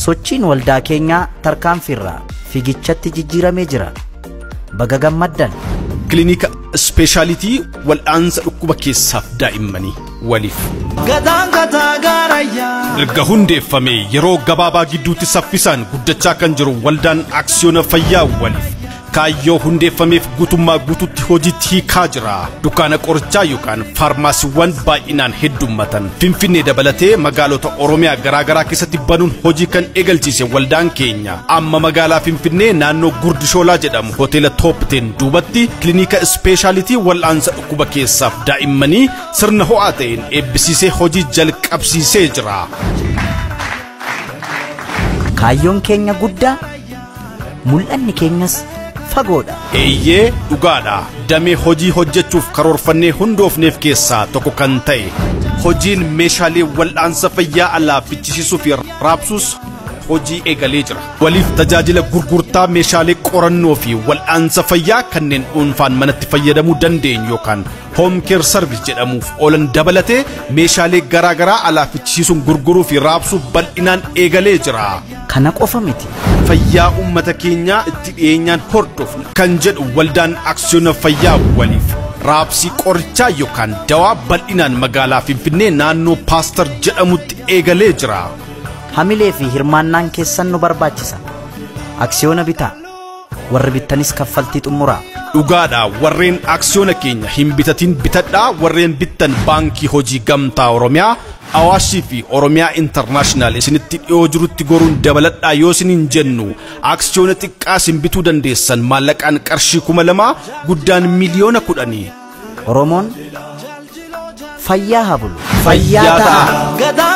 Sochiin waldaa keenyaa tarkaanfiirraa fiigichatti jijjiiramee jira. Baga gammaddan. Kilinika ispeeshaalitii wal'aansa dhukkuba keessaaf daa'immanii Waliif. Gataan gataa gaarayyaa. Erga hundeeffamee yeroo gabaabaa gidduutti saffisaan guddachaa kan jiru Waldaan Aksiyoona Fayyaa Waliif kaayyoo hundeeffameef guutummaa guututti hojiitti hiikaa jira. Dukkaana qorichaa yookaan faarmaasiiwwan baay'inaan heddummatan Finfinnee dabalatee magaalota Oromiyaa garaagaraa keessatti banuun hojii kan eegalchiise waldaan keenya amma magaalaa Finfinnee naannoo Gurdishoolaa jedhamu hoteela Toopteen duubatti kilinika ispeeshaalitii wal'aansa dhukkuba keessaaf daa'immanii sirna ho'aa ta'een eebbisiisee hojii jalqabsiisee jira. Kaayyoon keenya guddaa, mul'anni keenyas fagoodha. Eeyyee, dhugaadha. Damee hojii hojjechuuf karoorfannee hundoofneef keessaa tokko kan ta'e hojiin meeshaalee wal'aansa fayyaa alaa fichisiisuu fi raabsuus hojii eegalee jira. Waliif tajaajila gurgurtaa meeshaalee qorannoo fi wal'aansa fayyaa kanneen dhuunfaan manatti fayyadamuu dandeenyu yookaan home care service jedhamuuf oolan dabalatee meeshaalee garaagaraa alaa fichisiisuun gurguruu fi raabsuu bal'inaan eegalee jira. Kana qofa miti. Fayyaa uummata keenyaa itti dhiyeenyaan hordofna kan jedhu Waldaan Aksiyoona Fayyaa Waliif raabsii qorichaa yookaan dawaa bal'inaan magaalaa Finfinnee naannoo Paastar jedhamutti eegalee jira. Hamilee fi hirmaannaan keessan nu barbaachisa. Aksiyoona bitaa. Warri bittanis kaffaltii xumuraa. Dhugaadha, warreen aksiyoona keenya hin bitatin bitadhaa. Warreen bittan Baankii Hojii Gamtaa Oromiyaa, Awaashii fi Oromiyaa Intarnaashinaal isinitti dhiyoo jirutti goruun dabaladhaa yoo isiniin jennu, aksiyoona xiqqaa isin bituu dandeessan maallaqaan qarshii 2000, guddaan 10,000,000. Oromoon fayyaa haa bulu. Fayyaa ta'a. Gataan.